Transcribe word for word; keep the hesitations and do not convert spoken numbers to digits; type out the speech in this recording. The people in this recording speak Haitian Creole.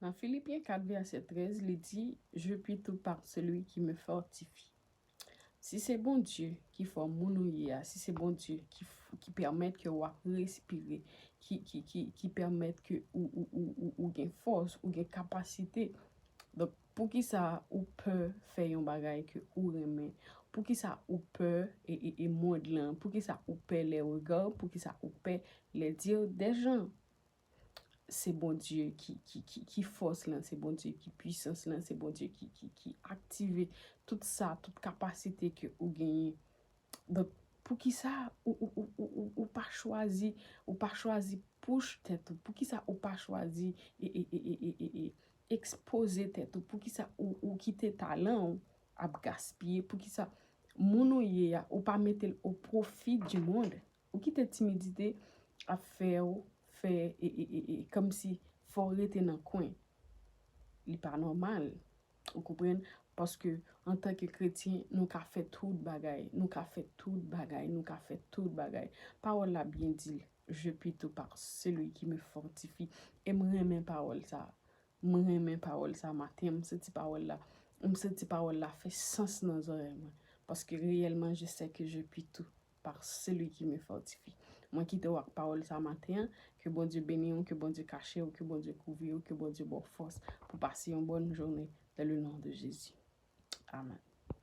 Nan Filipyen kat vèsè trèz, li di, Je puis tout par celui qui me fortifie. Si se Bondye ki fè w moun ou ye a, si se Bondye ki, ki pèmèt ke w ap respire, ki, ki, ki, ki pèmèt ke ou, ou, ou, ou, ou gen fòs, ou gen kapasite. Donk, poukisa ou pè fè yon bagay ke ou renmen? Poukisa ou pè e, e, e mond lan? Poukisa ou pè les regards? Poukisa ou pè les dires des gens? Se Bondye ki, ki, ki, ki fòs lan, se Bondye ki pwisans lan, se Bondye ki, ki, ki aktive tout sa, tout kapasite ke ou genyen. Donk, poukisa ou, ou, ou, ou, ou, ou pa chwazi, ou pa chwazi push tèt ou? Poukisa ou pa chwazi e, e, e, e, e, e, e ekspoze tèt ou? Poukisa ou, ou kite talan ou ap gaspiye? Poukisa moun ou ye a, ou pa mete l au profit du monde? Ou kite timidite ap fè w fè e, e, e, e, kòmsi fò w rete nan kwen. Li pa nòmal. Ou konprann? Paske antanke kretyen, nou ka fè tout bagay. Nou ka fè tout bagay. Nou ka fè tout bagay. Pawòl la byen di l, Je puis tout par celui qui me fortifie. E m renmen pawòl sa. M renmen pawòl sa maten. M santi pawòl la. M santi pawòl la fè sans nan zòrèy mwen. Paske reyèlman, je sais que je puis tout par celui qui me fortifie. Mwen kite w ak pawòl sa maten an. Ke Bondye beni w, ke Bondye kache w, ke Bondye kouvri w, ke Bondye ba w fòs pou pase yon bòn jounen dans le nom de Jésus. Amen.